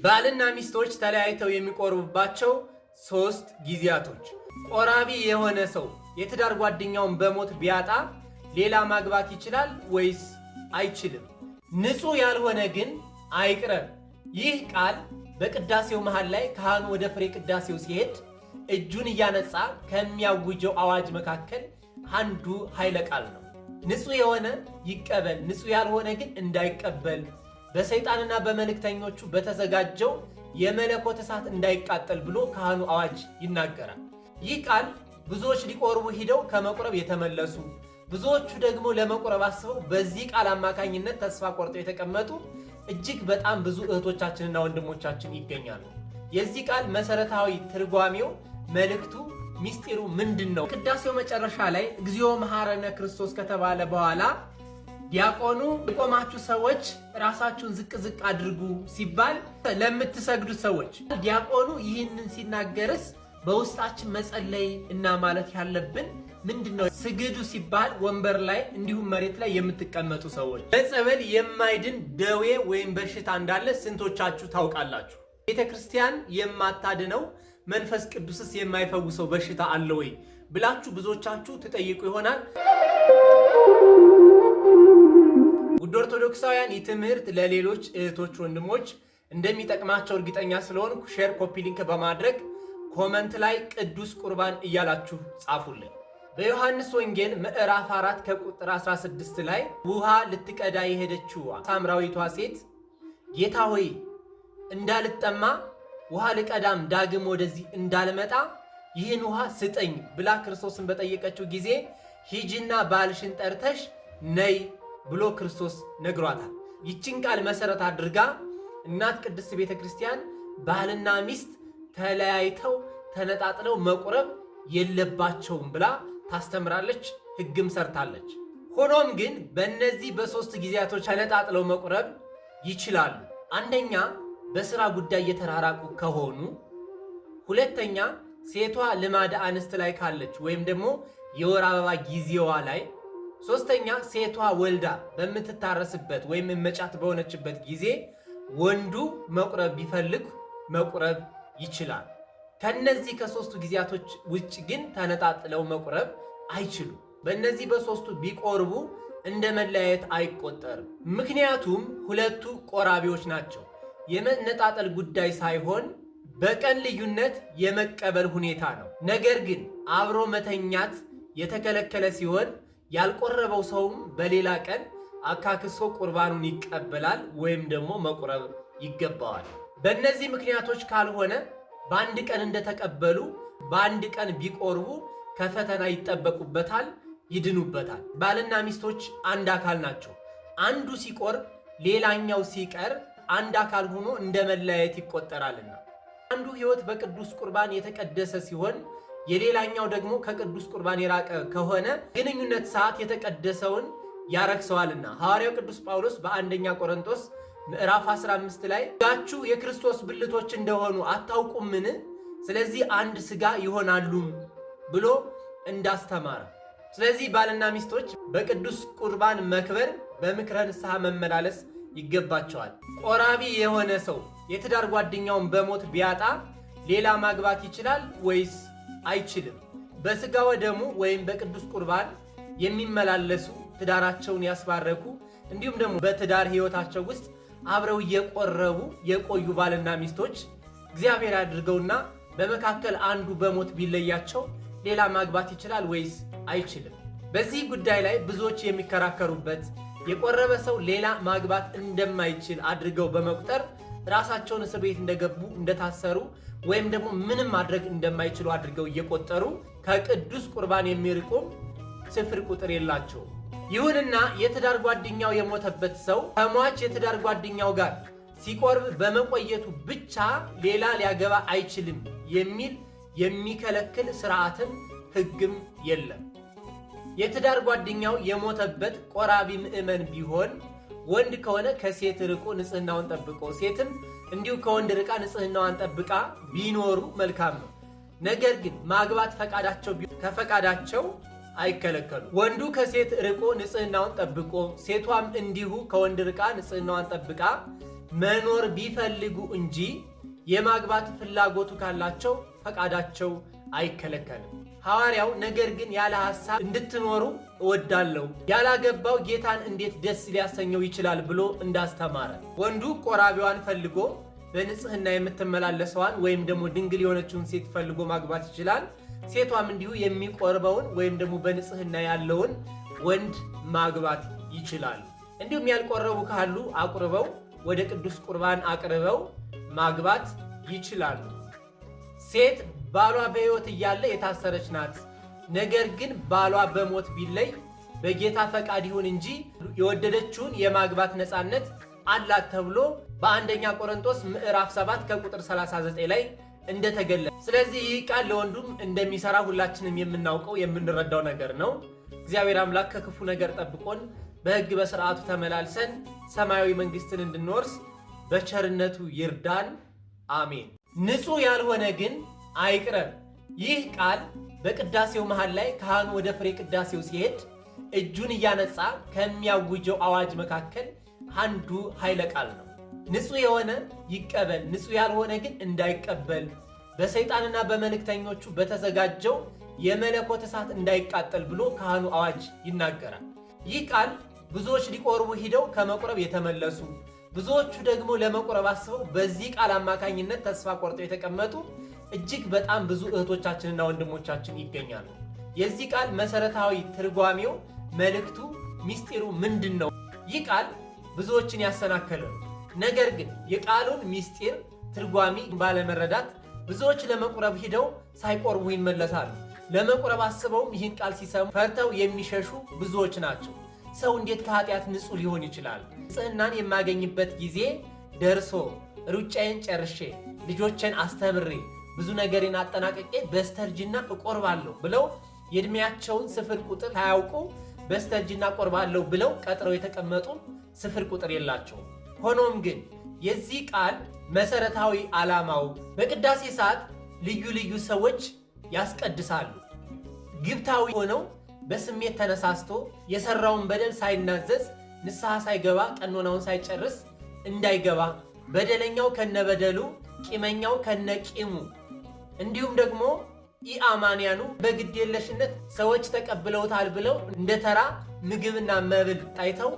ባልና ሚስቶች ተለያይተው የሚቆርቡባቸው ሶስት ጊዜያቶች። ቆራቢ የሆነ ሰው የትዳር ጓደኛውን በሞት ቢያጣ ሌላ ማግባት ይችላል ወይስ አይችልም? ንጹሕ ያልሆነ ግን አይቅረብ። ይህ ቃል በቅዳሴው መሃል ላይ ካህኑ ወደ ፍሬ ቅዳሴው ሲሄድ እጁን እያነጻ ከሚያውጀው አዋጅ መካከል አንዱ ኃይለ ቃል ነው። ንጹሕ የሆነ ይቀበል፣ ንጹሕ ያልሆነ ግን እንዳይቀበል፣ በሰይጣንና በመልእክተኞቹ በተዘጋጀው የመለኮት እሳት እንዳይቃጠል ብሎ ካህኑ አዋጅ ይናገራል። ይህ ቃል ብዙዎች ሊቆርቡ ሂደው ከመቁረብ የተመለሱ፣ ብዙዎቹ ደግሞ ለመቁረብ አስበው በዚህ ቃል አማካኝነት ተስፋ ቆርጠው የተቀመጡ እጅግ በጣም ብዙ እህቶቻችንና ወንድሞቻችን ይገኛሉ። የዚህ ቃል መሰረታዊ ትርጓሜው፣ መልእክቱ፣ ሚስጢሩ ምንድን ነው? ቅዳሴው መጨረሻ ላይ እግዚኦ መሐረነ ክርስቶስ ከተባለ በኋላ ዲያቆኑ የቆማችሁ ሰዎች ራሳችሁን ዝቅ ዝቅ አድርጉ ሲባል ለምትሰግዱ ሰዎች ዲያቆኑ ይህንን ሲናገርስ በውስጣችን መጸለይ እና ማለት ያለብን ምንድን ነው? ስግዱ ሲባል ወንበር ላይ እንዲሁም መሬት ላይ የምትቀመጡ ሰዎች በጸበል የማይድን ደዌ ወይም በሽታ እንዳለ ስንቶቻችሁ ታውቃላችሁ? ቤተ ክርስቲያን የማታድነው፣ መንፈስ ቅዱስስ የማይፈውሰው በሽታ አለ ወይ ብላችሁ ብዙዎቻችሁ ትጠይቁ ይሆናል። ውድ ኦርቶዶክሳውያን፣ ይህ ትምህርት ለሌሎች እህቶች ወንድሞች እንደሚጠቅማቸው እርግጠኛ ስለሆንኩ share፣ copy link በማድረግ comment ላይ ቅዱስ ቁርባን እያላችሁ ጻፉልን። በዮሐንስ ወንጌል ምዕራፍ 4 ከቁጥር 16 ላይ ውሃ ልትቀዳ የሄደችው ሳምራዊቷ ሴት ጌታ ሆይ፣ እንዳልጠማ፣ ውሃ ልቀዳም ዳግም ወደዚህ እንዳልመጣ ይህን ውሃ ስጠኝ ብላ ክርስቶስን በጠየቀችው ጊዜ ሂጂና ባልሽን ጠርተሽ ነይ ብሎ ክርስቶስ ነግሯታል። ይችን ቃል መሰረት አድርጋ እናት ቅድስት ቤተ ክርስቲያን ባልና ሚስት ተለያይተው ተነጣጥለው መቁረብ የለባቸውም ብላ ታስተምራለች፣ ሕግም ሰርታለች። ሆኖም ግን በእነዚህ በሶስት ጊዜያቶች ተነጣጥለው መቁረብ ይችላሉ። አንደኛ፣ በስራ ጉዳይ የተራራቁ ከሆኑ፣ ሁለተኛ፣ ሴቷ ልማደ አንስት ላይ ካለች ወይም ደግሞ የወር አበባ ጊዜዋ ላይ፣ ሶስተኛ፣ ሴቷ ወልዳ በምትታረስበት ወይም መጫት በሆነችበት ጊዜ ወንዱ መቁረብ ቢፈልግ መቁረብ ይችላል። ከነዚህ ከሶስቱ ጊዜያቶች ውጭ ግን ተነጣጥለው መቁረብ አይችሉም። በእነዚህ በሶስቱ ቢቆርቡ እንደ መለያየት አይቆጠርም። ምክንያቱም ሁለቱ ቆራቢዎች ናቸው። የመነጣጠል ጉዳይ ሳይሆን በቀን ልዩነት የመቀበል ሁኔታ ነው። ነገር ግን አብሮ መተኛት የተከለከለ ሲሆን ያልቆረበው ሰውም በሌላ ቀን አካክሶ ቁርባኑን ይቀበላል ወይም ደግሞ መቁረብ ይገባዋል። በእነዚህ ምክንያቶች ካልሆነ በአንድ ቀን እንደተቀበሉ በአንድ ቀን ቢቆርቡ ከፈተና ይጠበቁበታል፣ ይድኑበታል። ባልና ሚስቶች አንድ አካል ናቸው። አንዱ ሲቆርብ ሌላኛው ሲቀር አንድ አካል ሆኖ እንደ መለያየት ይቆጠራልና አንዱ ሕይወት በቅዱስ ቁርባን የተቀደሰ ሲሆን የሌላኛው ደግሞ ከቅዱስ ቁርባን የራቀ ከሆነ ግንኙነት ሰዓት የተቀደሰውን ያረክሰዋልና ሐዋርያው ቅዱስ ጳውሎስ በአንደኛ ቆሮንቶስ ምዕራፍ 15 ላይ ሥጋችሁ የክርስቶስ ብልቶች እንደሆኑ አታውቁምን? ስለዚህ አንድ ሥጋ ይሆናሉም ብሎ እንዳስተማረ። ስለዚህ ባልና ሚስቶች በቅዱስ ቁርባን መክበር፣ በምክረ ንስሐ መመላለስ ይገባቸዋል። ቆራቢ የሆነ ሰው የትዳር ጓደኛውን በሞት ቢያጣ ሌላ ማግባት ይችላል ወይስ አይችልም? በስጋ ወደሙ ወይም በቅዱስ ቁርባን የሚመላለሱ፣ ትዳራቸውን ያስባረኩ፣ እንዲሁም ደግሞ በትዳር ሕይወታቸው ውስጥ አብረው እየቆረቡ የቆዩ ባልና ሚስቶች እግዚአብሔር አድርገውና በመካከል አንዱ በሞት ቢለያቸው ሌላ ማግባት ይችላል ወይስ አይችልም? በዚህ ጉዳይ ላይ ብዙዎች የሚከራከሩበት፣ የቆረበ ሰው ሌላ ማግባት እንደማይችል አድርገው በመቁጠር ራሳቸውን እስር ቤት እንደገቡ፣ እንደታሰሩ ወይም ደግሞ ምንም ማድረግ እንደማይችሉ አድርገው እየቆጠሩ ከቅዱስ ቁርባን የሚርቁም ስፍር ቁጥር የላቸውም። ይሁንና የትዳር ጓደኛው የሞተበት ሰው ከሟች የትዳር ጓደኛው ጋር ሲቆርብ በመቆየቱ ብቻ ሌላ ሊያገባ አይችልም የሚል የሚከለክል ስርዓትም ሕግም የለም። የትዳር ጓደኛው የሞተበት ቆራቢ ምዕመን ቢሆን ወንድ ከሆነ ከሴት ርቆ ንጽህናውን ጠብቆ፣ ሴትም እንዲሁ ከወንድ ርቃ ንጽህናዋን ጠብቃ ቢኖሩ መልካም ነው። ነገር ግን ማግባት ፈቃዳቸው ከፈቃዳቸው አይከለከሉም። ወንዱ ከሴት ርቆ ንጽህናውን ጠብቆ፣ ሴቷም እንዲሁ ከወንድ ርቃ ንጽህናዋን ጠብቃ መኖር ቢፈልጉ እንጂ የማግባት ፍላጎቱ ካላቸው ፈቃዳቸው አይከለከልም። ሐዋርያው ነገር ግን ያለ ሐሳብ እንድትኖሩ እወዳለሁ፣ ያላገባው ጌታን እንዴት ደስ ሊያሰኘው ይችላል ብሎ እንዳስተማረ ወንዱ ቆራቢዋን ፈልጎ በንጽህና የምትመላለሰዋን ወይም ደግሞ ድንግል የሆነችውን ሴት ፈልጎ ማግባት ይችላል። ሴቷም እንዲሁ የሚቆርበውን ወይም ደግሞ በንጽህና ያለውን ወንድ ማግባት ይችላል። እንዲሁም ያልቆረቡ ካሉ አቁርበው ወደ ቅዱስ ቁርባን አቅርበው ማግባት ይችላሉ። ሴት ባሏ በሕይወት እያለ የታሰረች ናት። ነገር ግን ባሏ በሞት ቢለይ በጌታ ፈቃድ ይሁን እንጂ የወደደችውን የማግባት ነፃነት አላት ተብሎ በአንደኛ ቆሮንቶስ ምዕራፍ 7 ከቁጥር 39 ላይ እንደተገለጸ። ስለዚህ ይህ ቃል ለወንዱም እንደሚሰራ ሁላችንም የምናውቀው የምንረዳው ነገር ነው። እግዚአብሔር አምላክ ከክፉ ነገር ጠብቆን በሕግ በስርዓቱ ተመላልሰን ሰማያዊ መንግስትን እንድንወርስ በቸርነቱ ይርዳን። አሜን። ንጹሕ ያልሆነ ግን አይቅረብ። ይህ ቃል በቅዳሴው መሃል ላይ ካህኑ ወደ ፍሬ ቅዳሴው ሲሄድ እጁን እያነጻ ከሚያውጀው አዋጅ መካከል አንዱ ኃይለ ቃል ነው። ንጹሕ የሆነ ይቀበል፣ ንጹሕ ያልሆነ ግን እንዳይቀበል በሰይጣንና በመልእክተኞቹ በተዘጋጀው የመለኮት እሳት እንዳይቃጠል ብሎ ካህኑ አዋጅ ይናገራል። ይህ ቃል ብዙዎች ሊቆርቡ ሂደው ከመቁረብ የተመለሱ፣ ብዙዎቹ ደግሞ ለመቁረብ አስበው በዚህ ቃል አማካኝነት ተስፋ ቆርጠው የተቀመጡ እጅግ በጣም ብዙ እህቶቻችንና ወንድሞቻችን ይገኛሉ። የዚህ ቃል መሰረታዊ ትርጓሜው፣ መልእክቱ፣ ሚስጢሩ ምንድን ነው? ይህ ቃል ብዙዎችን ያሰናከለ ነው። ነገር ግን የቃሉን ሚስጢር ትርጓሚ ባለመረዳት ብዙዎች ለመቁረብ ሂደው ሳይቆርቡ ይመለሳሉ። ለመቁረብ አስበውም ይህን ቃል ሲሰሙ ፈርተው የሚሸሹ ብዙዎች ናቸው። ሰው እንዴት ከኃጢአት ንጹሕ ሊሆን ይችላል? ንጽሕናን የማገኝበት ጊዜ ደርሶ ሩጫዬን ጨርሼ ልጆቼን አስተምሬ ብዙ ነገሬን አጠናቅቄ በስተርጅና እቆርባለሁ ብለው የእድሜያቸውን ስፍር ቁጥር ሳያውቁ በስተርጅና እቆርባለሁ ብለው ቀጥረው የተቀመጡ ስፍር ቁጥር የላቸውም። ሆኖም ግን የዚህ ቃል መሰረታዊ ዓላማው በቅዳሴ ሰዓት ልዩ ልዩ ሰዎች ያስቀድሳሉ። ግብታዊ ሆነው በስሜት ተነሳስቶ የሰራውን በደል ሳይናዘዝ ንስሐ ሳይገባ ቀኖናውን ሳይጨርስ እንዳይገባ፣ በደለኛው ከነበደሉ ቂመኛው ከነቂሙ፣ እንዲሁም ደግሞ ኢአማንያኑ በግዴለሽነት ሰዎች ተቀብለውታል ብለው እንደ ተራ ምግብና መብል ታይተው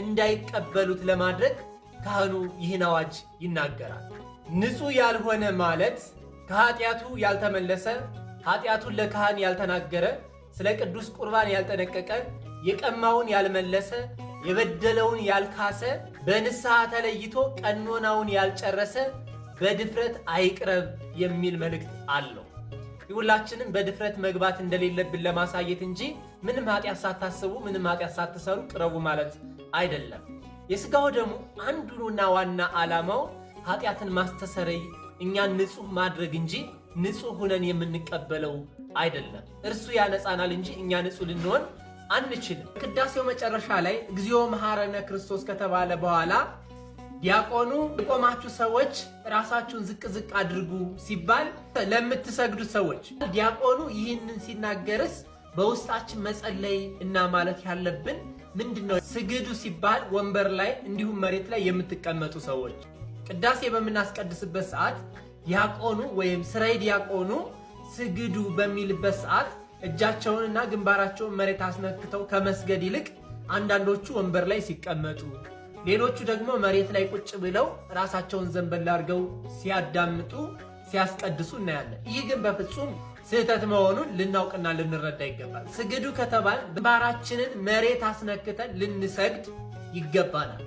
እንዳይቀበሉት ለማድረግ ካህኑ ይህን አዋጅ ይናገራል። ንጹሕ ያልሆነ ማለት ከኃጢአቱ ያልተመለሰ፣ ኃጢአቱን ለካህን ያልተናገረ፣ ስለ ቅዱስ ቁርባን ያልጠነቀቀ፣ የቀማውን ያልመለሰ፣ የበደለውን ያልካሰ፣ በንስሐ ተለይቶ ቀኖናውን ያልጨረሰ በድፍረት አይቅረብ የሚል መልእክት አለው። ሁላችንም በድፍረት መግባት እንደሌለብን ለማሳየት እንጂ ምንም ኃጢአት ሳታስቡ ምንም ኃጢአት ሳትሰሩ ቅረቡ ማለት አይደለም። የሥጋው ደሙ አንዱና ዋና ዓላማው ኃጢአትን ማስተሰረይ እኛን ንጹሕ ማድረግ እንጂ ንጹሕ ሁነን የምንቀበለው አይደለም። እርሱ ያነጻናል እንጂ እኛ ንጹሕ ልንሆን አንችልም። ቅዳሴው መጨረሻ ላይ እግዚኦ መሐረነ ክርስቶስ ከተባለ በኋላ ዲያቆኑ የቆማችሁ ሰዎች ራሳችሁን ዝቅ ዝቅ አድርጉ ሲባል ለምትሰግዱ ሰዎች ዲያቆኑ ይህንን ሲናገርስ በውስጣችን መጸለይ እና ማለት ያለብን ምንድን ነው? ስግዱ ሲባል ወንበር ላይ እንዲሁም መሬት ላይ የምትቀመጡ ሰዎች ቅዳሴ በምናስቀድስበት ሰዓት ዲያቆኑ ወይም ስራይ ዲያቆኑ ስግዱ በሚልበት ሰዓት እጃቸውንና ግንባራቸውን መሬት አስነክተው ከመስገድ ይልቅ አንዳንዶቹ ወንበር ላይ ሲቀመጡ፣ ሌሎቹ ደግሞ መሬት ላይ ቁጭ ብለው ራሳቸውን ዘንበል አድርገው ሲያዳምጡ ሲያስቀድሱ እናያለን። ይህ ግን በፍጹም ስህተት መሆኑን ልናውቅና ልንረዳ ይገባል። ስግዱ ከተባል ግንባራችንን መሬት አስነክተን ልንሰግድ ይገባናል።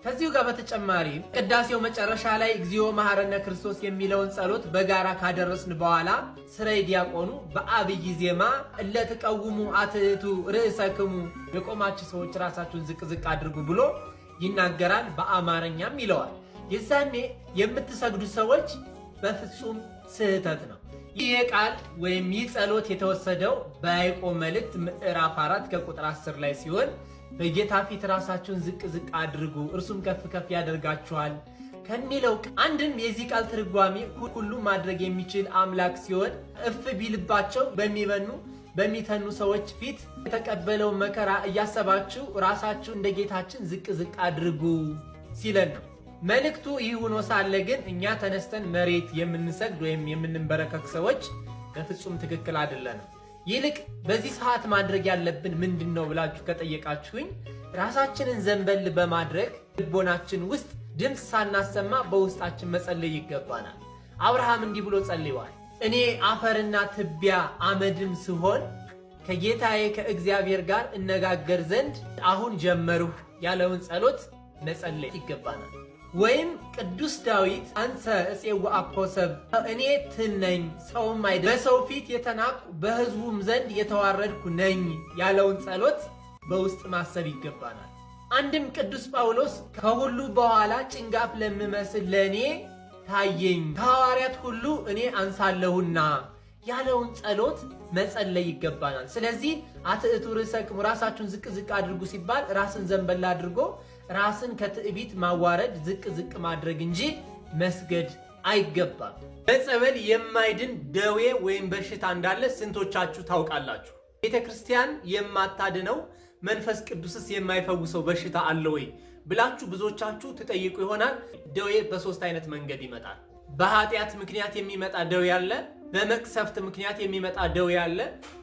ከዚሁ ጋር በተጨማሪ ቅዳሴው መጨረሻ ላይ እግዚኦ መሐረነ ክርስቶስ የሚለውን ጸሎት በጋራ ካደረስን በኋላ ስረይ ዲያቆኑ በአብይ ዜማ እለትቀውሙ አትእቱ ርእሰክሙ፣ የቆማችሁ ሰዎች ራሳችሁን ዝቅ ዝቅ አድርጉ ብሎ ይናገራል። በአማርኛም ይለዋል። የዛኔ የምትሰግዱ ሰዎች በፍጹም ስህተት ነው። ይህ ቃል ወይም ይህ ጸሎት የተወሰደው በያዕቆብ መልእክት ምዕራፍ 4 ከቁጥር 10 ላይ ሲሆን በጌታ ፊት ራሳችሁን ዝቅ ዝቅ አድርጉ እርሱም ከፍ ከፍ ያደርጋችኋል ከሚለው አንድም የዚህ ቃል ትርጓሜ ሁሉ ማድረግ የሚችል አምላክ ሲሆን እፍ ቢልባቸው በሚበኑ በሚተኑ ሰዎች ፊት የተቀበለውን መከራ እያሰባችሁ ራሳችሁ እንደ ጌታችን ዝቅ ዝቅ አድርጉ ሲለን ነው። መልእክቱ ይህ ሆኖ ሳለ ግን እኛ ተነስተን መሬት የምንሰግድ ወይም የምንንበረከክ ሰዎች በፍጹም ትክክል አይደለንም። ይልቅ በዚህ ሰዓት ማድረግ ያለብን ምንድን ነው ብላችሁ ከጠየቃችሁኝ ራሳችንን ዘንበል በማድረግ ልቦናችን ውስጥ ድምፅ ሳናሰማ በውስጣችን መጸለይ ይገባናል። አብርሃም እንዲህ ብሎ ጸልዋል። እኔ አፈርና ትቢያ አመድም ስሆን ከጌታዬ ከእግዚአብሔር ጋር እነጋገር ዘንድ አሁን ጀመርሁ ያለውን ጸሎት መጸለይ ይገባናል። ወይም ቅዱስ ዳዊት አንተ እፄውአኮ ሰብእ፣ እኔ ትል ነኝ ሰውም አይደል፣ በሰው ፊት የተናቅሁ በሕዝቡም ዘንድ የተዋረድኩ ነኝ ያለውን ጸሎት በውስጥ ማሰብ ይገባናል። አንድም ቅዱስ ጳውሎስ ከሁሉ በኋላ ጭንጋፍ ለምመስል ለእኔ ታየኝ፣ ከሐዋርያት ሁሉ እኔ አንሳለሁና ያለውን ጸሎት መጸለይ ይገባናል። ስለዚህ አትዕቱ ርእሰክሙ ራሳችሁን ዝቅ ዝቅ አድርጉ ሲባል ራስን ዘንበል አድርጎ ራስን ከትዕቢት ማዋረድ ዝቅ ዝቅ ማድረግ እንጂ መስገድ አይገባም። በጸበል የማይድን ደዌ ወይም በሽታ እንዳለ ስንቶቻችሁ ታውቃላችሁ? ቤተ ክርስቲያን የማታድነው መንፈስ ቅዱስስ የማይፈውሰው በሽታ አለ ወይ ብላችሁ ብዙዎቻችሁ ትጠይቁ ይሆናል። ደዌ በሶስት አይነት መንገድ ይመጣል። በኃጢአት ምክንያት የሚመጣ ደዌ አለ። በመቅሰፍት ምክንያት የሚመጣ ደዌ አለ።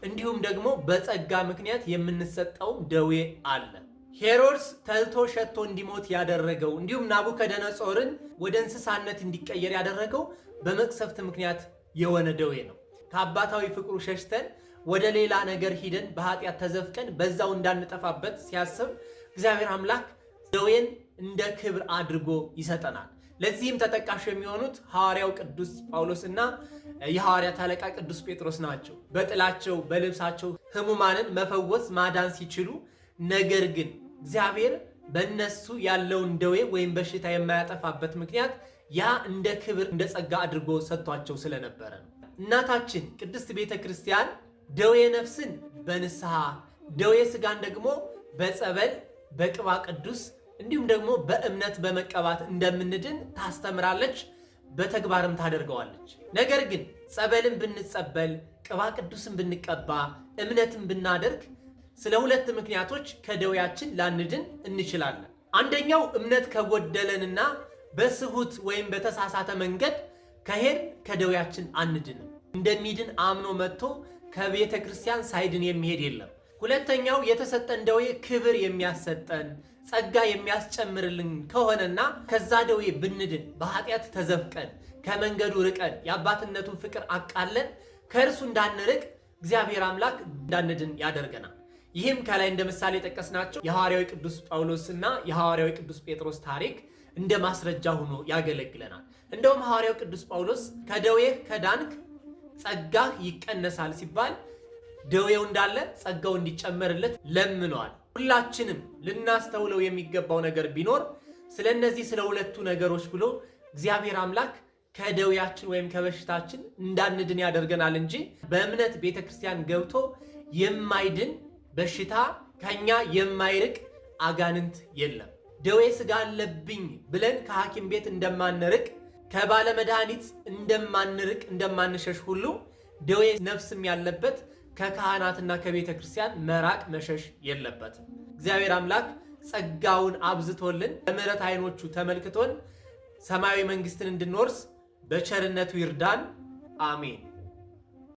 እንዲሁም ደግሞ በጸጋ ምክንያት የምንሰጠው ደዌ አለ። ሄሮድስ ተልቶ ሸቶ እንዲሞት ያደረገው እንዲሁም ናቡከደነጾርን ወደ እንስሳነት እንዲቀየር ያደረገው በመቅሰፍት ምክንያት የሆነ ደዌ ነው። ከአባታዊ ፍቅሩ ሸሽተን ወደ ሌላ ነገር ሂደን በኃጢአት ተዘፍቀን በዛው እንዳንጠፋበት ሲያስብ እግዚአብሔር አምላክ ደዌን እንደ ክብር አድርጎ ይሰጠናል። ለዚህም ተጠቃሽ የሚሆኑት ሐዋርያው ቅዱስ ጳውሎስ እና የሐዋርያት አለቃ ቅዱስ ጴጥሮስ ናቸው። በጥላቸው በልብሳቸው ሕሙማንን መፈወስ ማዳን ሲችሉ፣ ነገር ግን እግዚአብሔር በእነሱ ያለውን ደዌ ወይም በሽታ የማያጠፋበት ምክንያት ያ እንደ ክብር እንደ ጸጋ አድርጎ ሰጥቷቸው ስለነበረ ነው። እናታችን ቅድስት ቤተ ክርስቲያን ደዌ ነፍስን በንስሐ፣ ደዌ ስጋን ደግሞ በጸበል፣ በቅባ ቅዱስ እንዲሁም ደግሞ በእምነት በመቀባት እንደምንድን ታስተምራለች፣ በተግባርም ታደርገዋለች። ነገር ግን ጸበልን ብንጸበል፣ ቅባ ቅዱስን ብንቀባ፣ እምነትን ብናደርግ ስለ ሁለት ምክንያቶች ከደዌያችን ላንድን እንችላለን። አንደኛው እምነት ከጎደለንና በስሁት ወይም በተሳሳተ መንገድ ከሄድን ከደዌያችን አንድንም። እንደሚድን አምኖ መጥቶ ከቤተ ክርስቲያን ሳይድን የሚሄድ የለም። ሁለተኛው የተሰጠን ደዌ ክብር የሚያሰጠን ጸጋ የሚያስጨምርልን ከሆነና ከዛ ደዌ ብንድን በኃጢአት ተዘፍቀን ከመንገዱ ርቀን የአባትነቱን ፍቅር አቃለን ከእርሱ እንዳንርቅ እግዚአብሔር አምላክ እንዳንድን ያደርገናል። ይህም ከላይ እንደ ምሳሌ የጠቀስናቸው የሐዋርያዊ ቅዱስ ጳውሎስና የሐዋርያዊ ቅዱስ ጴጥሮስ ታሪክ እንደ ማስረጃ ሆኖ ያገለግለናል። እንደውም ሐዋርያው ቅዱስ ጳውሎስ ከደዌህ ከዳንክ ጸጋህ ይቀነሳል ሲባል ደዌው እንዳለ ጸጋው እንዲጨመርለት ለምነዋል። ሁላችንም ልናስተውለው የሚገባው ነገር ቢኖር ስለ እነዚህ ስለ ሁለቱ ነገሮች ብሎ እግዚአብሔር አምላክ ከደዌያችን ወይም ከበሽታችን እንዳንድን ያደርገናል እንጂ በእምነት ቤተክርስቲያን ገብቶ የማይድን በሽታ ከኛ የማይርቅ አጋንንት የለም። ደዌ ስጋ አለብኝ ብለን ከሐኪም ቤት እንደማንርቅ፣ ከባለመድኃኒት እንደማንርቅ፣ እንደማንሸሽ ሁሉ ደዌ ነፍስም ያለበት ከካህናትና ከቤተ ክርስቲያን መራቅ መሸሽ የለበትም። እግዚአብሔር አምላክ ጸጋውን አብዝቶልን በምሕረት ዓይኖቹ ተመልክቶን ሰማያዊ መንግስትን እንድንወርስ በቸርነቱ ይርዳን። አሜን።